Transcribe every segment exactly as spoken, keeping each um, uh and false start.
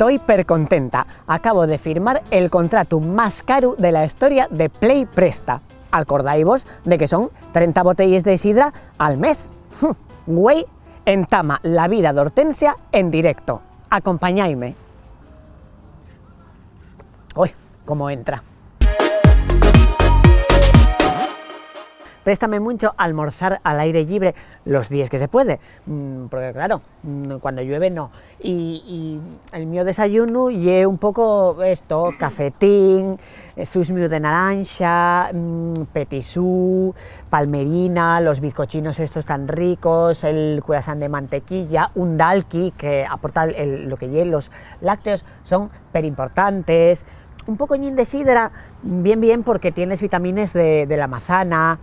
Toi percontenta, acabo de firmar el contratu más caru de la historia de Play Presta. Alcordaivos de que son trenta botelles de sidra al mes. Güei, entama la vida d'Hortensia en directo. Acompañaime. Ui, cómo entra. Préstame muncho almorzar al aire llibre los díes que se puede, mm, porque, claro, mm, cuando llueve no. Y, y el mío desayunu ye un poco esto, cafetín, eh, zusmiu de naranxa, mm, petisú, palmerina, los bizcochinos estos tan ricos, el croissant de mantequilla, un dalki que aporta el, lo que ye los lácteos, son perimportantes. Un pocoñín de sidra, bien, bien, porque tienes vitamines de, de la mazana.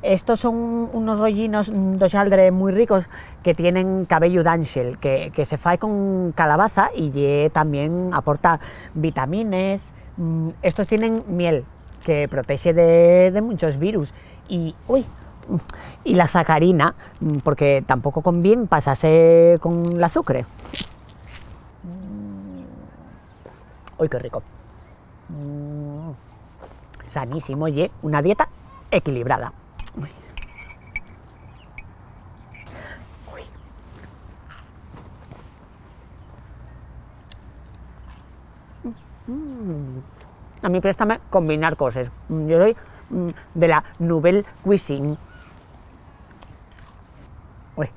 Estos son unos rollinos, mm, d'oxaldre mui ricos que tienen cabellu d'ánxel, que, que se fai con calabaza y ye, tamién aporta vitamines. Mm, estos tienen miel, que protexe de, de munchos virus. Y, ui, y la sacarina, mm, porque tampoco convién pasase con l'azucre. Mm. Ui, qué rico. Mm, sanísimo, ye una dieta equilibrada. Ui. Mm. A mí préstame combinar coses. Mm, yo soy, mm, de la nouvelle cuisine. Ui.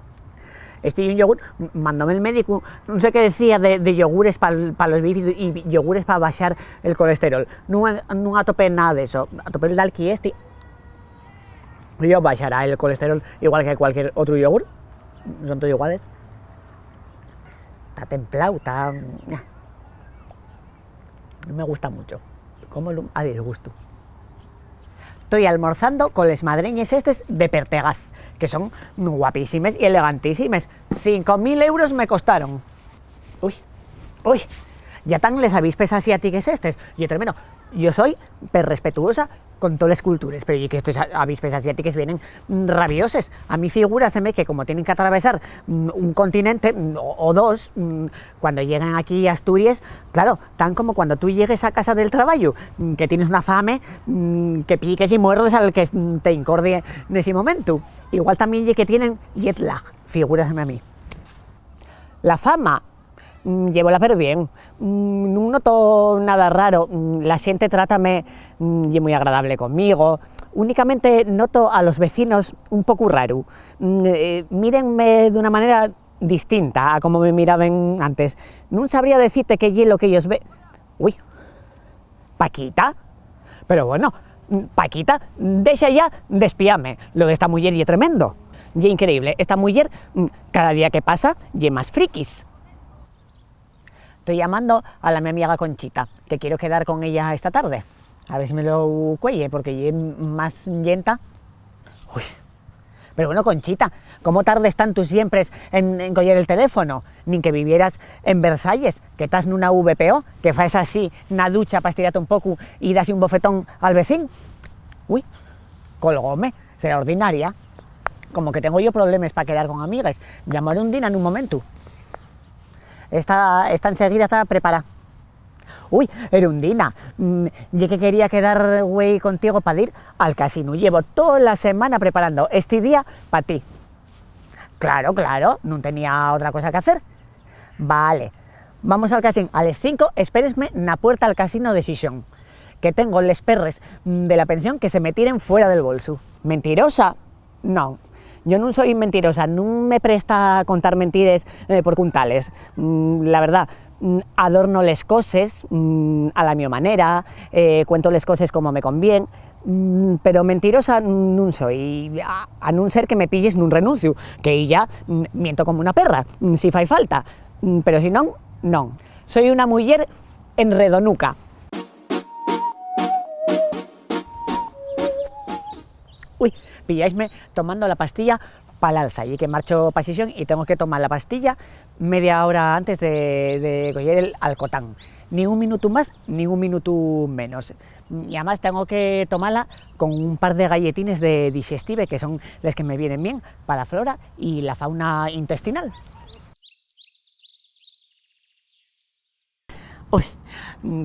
Esti ye un yogur, m-, mandóme el médicu, nun sé qué decía de, de yogures pal, pa los bíceps y yogures pa baxar el colesterol. Nun, nun atopé nada d'eso. Atopé el dalki esti. Yo baxará el colesterol igual que cualquier otru yogur. Son todos iguales. Ta templáu, ta, ña. Nun me gusta mucho. Cómolu a disgustu. Toi almorzando coles madreñes estes de Pertegaz, que son guapísimes y elegantísimes. Cinco mil euros me costaron. Ui, ui, ya tán les avispes asiátiques estes. Ye tremendo. Yo soi perrespetuosa con toles cultures, pero ye que estes a-, avispes asiátiques vienen, mm, rabioses. A mí figúraseme que, como tienen qu'atravesar, mm, un continente, mm, o, o dos, mm, cuando lleguen aquí a Asturies, claro, tan como cuando tú llegues a casa del trabayu, mm, que tienes una fame, mm, que piques y muerdes al que, mm, te incordie nesi momentu. Igual tamién ye que tienen jet lag, figúraseme a mí. La fama, mm, llévola perbién. Mm, nun noto nada raro. Mm, la xente trátame, mm, ye mui agradable conmigo. Únicamente noto a los vecinos un poco raru. Mm, eh, mírenme d'una manera distinta a como me miraben antes. Nun sabría decirte qué ye lo que ellos ve-, ui. Paquita? Pero bueno, Paquita, dexa ya d'espiame. Lo d'esta muyer ye tremendo. Ye increíble. Esta muyer, mm, cada día que pasa, ye más frikis. Toi llamando a la mi amiga Conchita, que quiero quedar con ella esta tarde. A ver si me lo cueye, porque ye más lleenta. Ui. Pero bueno, Conchita, ¿cómo tardes tantu siempres en, en coyer el teléfono? Nin que vivieras en Versalles, que tas nuna V P O, que faes así na ducha pa estirate un pocu y das un bofetón al vecín. Ui, colgóme, será ordinaria. Como que tengo yo problemes pa quedar con amigues. Llamaré un dina nun momentu. Esta, esta enseguida ta prepará. Ui, Erundina, mm, ye que quería quedar güei contigo pa dir al casinu. Llevo tola semana preparando esti día pa ti. Claro, claro, nun tenía otra cosa que hacer. Vale, vamos al casín. A les cinco, espéresme na puerta al casino de Xixón, que tengo les perres, mm, de la pensión que se me tiren fuera del bolsu. Mentirosa. Non, yo nun soi mentirosa, nun me presta contar mentires, eh, por cuntales. Mm, la verdá, mm, adorno les coses, mm, a la mio manera, eh, cuento les coses como me convién, mm, pero mentirosa nun soi, a, a nun ser que me pilles nun renunciu, que ya, mm, miento como una perra, mm, si fai falta. Mm, pero si non, non. Soi una muyer enredonuca. Ui, pilláisme tomando la pastilla pal alza, ye que marcho pa Xixón y tengo que tomar la pastilla media hora antes de, de coyer el alcotán. Ni un minutu más, ni un minutu menos. Y además tengo que tomala con un par de galletines de dixestive, que son les que me vienen bien pa la flora y la fauna intestinal. Ui,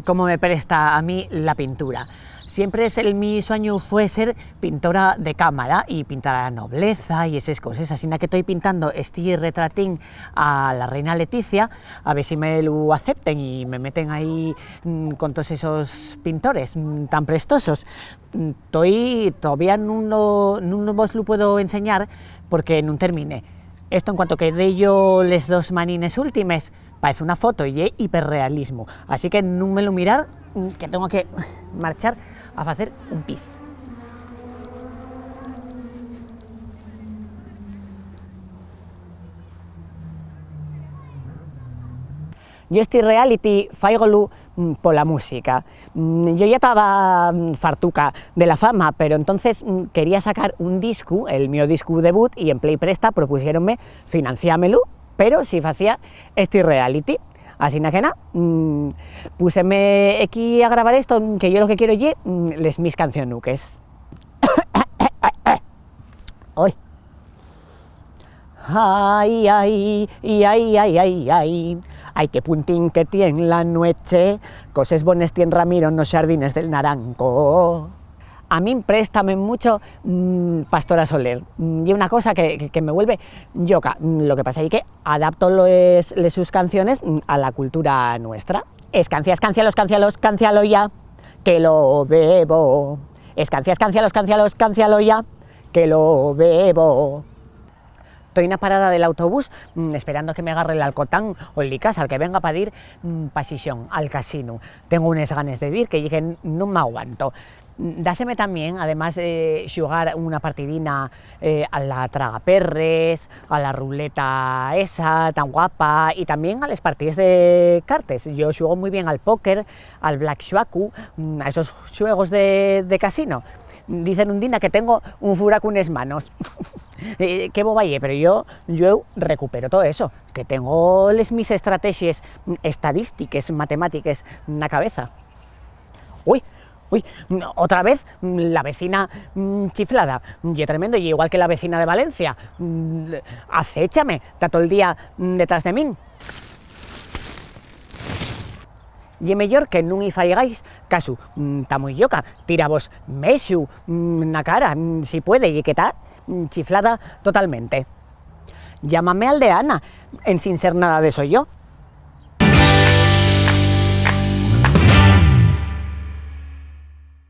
cómo me presta a mí la pintura. Siempre es el mi sueñu fue ser pintora de cámara y pintar a la nobleza y eses coses, asina que toi pintando esti retratín a la reina Leticia, a ver si me lu acepten y me meten ahí, mm, con todos esos pintores, mm, tan prestosos. Mm, toi, todavía nun lo, nun vos lu puedo enseñar porque nun termine. Esto, en cuanto que dé yo les dos manines últimes, parece una foto, ye hiperrealismo. Así que nun me lo mirar, mm, que tengo que marchar a facer un pis. Yo esti reality fáigolu, mm, pola música. Mm, yo ya taba, mm, fartuca de la fama, pero entonces, mm, quería sacar un discu, el mio discu debut, y en Play Presta propusiéronme financiámelu, pero si facía esti reality. Asina que na, mm, púseme equí a grabar esto, que yo lo que quiero ye, mm, les mis cancionuques. Oi. Ai, ai, ai, ai, ai, ai. Ai, qué puntín que tien la nueche, coses bones tien Ramiro nos xardines del Naranco. A min préstame mucho, mm, Pastora Soler. Mm, ye una cosa que, que, que me vuelve lloca. Mm, lo que pasa ye que adapto les, les sus canciones, mm, a la cultura nuestra. Escancia, escancia, los cancialos, cancialo ya, que lo bebo. Escancia, escancia, los cancialos, cancialo ya, que lo bebo. Toi na parada del autobús, mm, esperando que me garre l'alcotán o el licás al que venga pa dir, mm, pa Xixón, al casinu. Tengo unes ganes de dir que ye que n-, nun m'aguanto. Mm, dáseme tamién, además, eh, xugar una partidina, eh, a la tragaperres, a la ruleta esa tan guapa, y tamién a les partíes de cartes. Yo xuego mui bien al póker, al blackjack, mm, a esos xuegos de, de casino. Dicen un dina que tengo un furacu nes manos. Eh, qué boba ye, pero yo, yo recupero todo eso, que tengo les mis estrategies estadístiques, matemátiques na cabeza. Ui, ui, otra vez, mm, la vecina, mm, chiflada. Ye tremendo, ye igual que la vecina de Valencia. Mm, acéchame, ta tol día, mm, detrás de min. Ye meyor que nun-y faigáis casu, mm, ta mui lloca, tiravos mexu, mm, na cara, mm, si puede, ye que ta, mm, chiflada totalmente. Llámame aldeana, en sin ser nada d'eso yo.